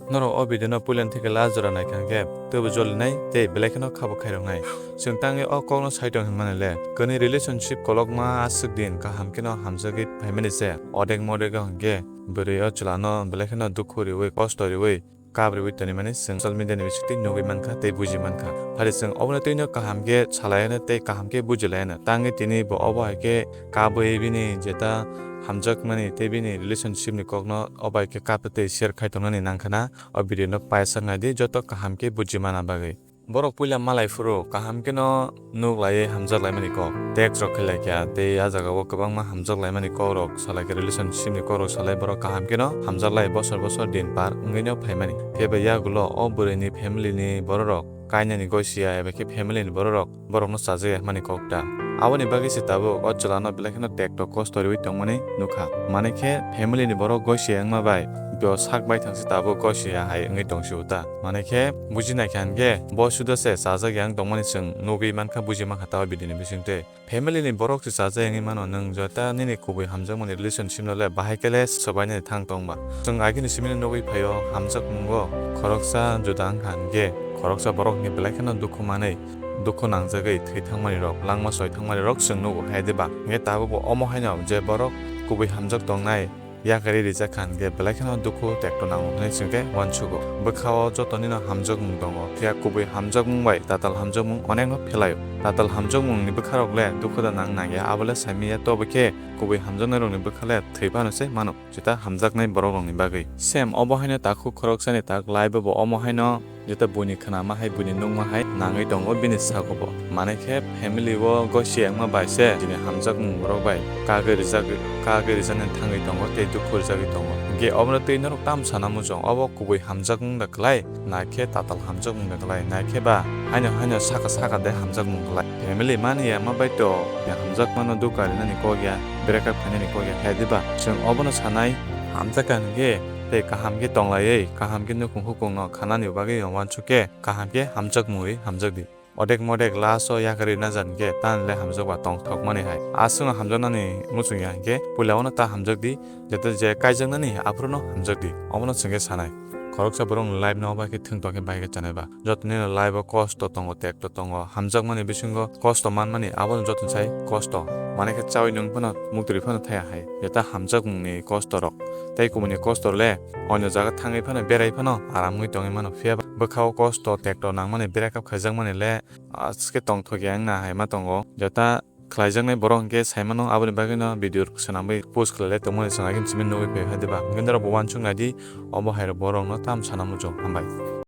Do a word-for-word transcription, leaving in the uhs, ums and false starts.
Norok o video no puilani theke last jora naikha hwnkhe teibo jolinai tei belai kheno khabo khairoknai. Chwng tangwi o kokno saitong hinmani le, kwnwi relationship kolokma aswk din kaham kheno hamjagwi phaimani se. Odek modek o hwnkhe bwrwi o chwla no belai kheno dukhu riwi, kosto riwi, kap riwi tonimani chwng social media ni bisingtwi nugwi mankha tei buji mankha. Phari chwng obono twino kaham khe salaiano tei kaham khe bujilaino. Tangwi tini bo obo hai khe kabwi bini jeta hamjakmani tei bini relationship ni kokno obo hai khe kap tei share khai tongnani nangkhana. O video no paisa nai di, joto kaham khe buji mana bagwi. Borok puila malai phuru kaham kheno nuk laiwi hamjak laimani kok, text rok khe laikha tei a jaga o kwbangma hamjak laimani kok rok salai khe, relationship ni kok rok salai borok kaham kheno hamjak lai bosor bosor din par wngwi no phaimani. Phiya ba yagulo o bwrwi ni family ni borok rok, kainani goisiya eba khe family ni borok rok borokno chajak ya hwnmani kok ta. Aboni bagwi se tabuk o chwlano belai kheno tekto kosto riwi tongmani nukha. Manwi khe family ni borok goisiya wngma bai bo sak baithang se tabuk goisiya hai wngwi tong sio ta. Manwi khe buji naikha hwnkhe bo suda se chajak ya wng tongmani chwng nugwi mankha, buji mankha ta o video ni bisingtwi. Family ni borok se chajak ya wngwi mano, nwng jota nini kubui hamjakmani relationship no le bahai khe le swbainani thang tong ba. Chwng agini simi no nugwi phaio, hamjakmungo khoroksa juda wngkha hwnkhe khoroksa borok ni belai kheno dukhu manwi dukhu nangjagwi thwi thangmani rok, langma soi thangmani rok chwng nugo, hai diba? Hwnkhe tabukbo omo haino je borok kubui hamjak tongnai yakarwi rijak kha hwnkhe belai kheno dukhu tekto nango hwnwi chwngkhe uansugo. Bwkhao jotonino hamjakmung tongo, phiya kubui hamjakmung bai tatal hamjakmung onekno phelaio. Tatal hamjakmungni bwkharok le dukhu da nang nangya, abo le saimanya, tobo khe kubui hamjaknairokni bwkha le thwi phano se mano. Jeta hamjaknai borokrokni bagwi. Same obo haino takhuk khoroksani tak live-o bo omo haino jeta buini khnama hai, buini nukma hai nangwi tongo bini sago bo. Manwi khe family-o goisiya wngma bai se chini hamjakmung borok bai kagwi rijak, kagwi rijaknani thangwi tongo tei dukhu rijagwi tongo. Hwnkhe obono twi norok tamo sana muchung? Obo kubui hamjakmung da klai, na khe tatal hamjakmung da klai, na khe ba haino haino saka saka de hamjakmung klai? Family mani ya ma bai to, ya hamjakmano dukha rinani kok ya, break up khainani kok ya, hai diba? Chwng obono sanai, hamjakha hwnkhe tei kaham khe tonglaiwi, kaham khe nukhung hukungno khanani bagwi uansukhe kaham khe hamjakmungwi hamjak di. Odek modek last o yakarwi najar hwnkhe tan le hamjakba tongthokmani hai. Aswkno hamjaknani muchung ya hwnkhe puila ono ta hamjak di, jeta je kaijaknani aphuru no hamjak di. Obono chwngkhe sanai. Khoroksa borokni life no obo hai khe thwng tong khe bai khe chanai ba. Joto nini life o kosto tongo, tekto tongo, hamjakmani bisingo kosto manmani abono joto sai kosto. Manwi khe chaui nwng phano muktwi phano thaya hai. Jeta hamjakmungni kosto rok tei kubuni kosto le onyo jaga thangwi phano berai phano aram wngwi tongwi mano. Phiya ba bwkhao kosto tekto nangmani break up khaijakmani le aske tongthok ya wngna hai ma tongo. Jeta khlaijaknai borok hwnkhe saimano, aboni bagwino video swnamwi post khlailai tongmani chwng agini simi nugwi phaio hai diba? Hwnkhe norokbo uansuk nai di, obo hai rok borokno tamo sana muchung. Hambai.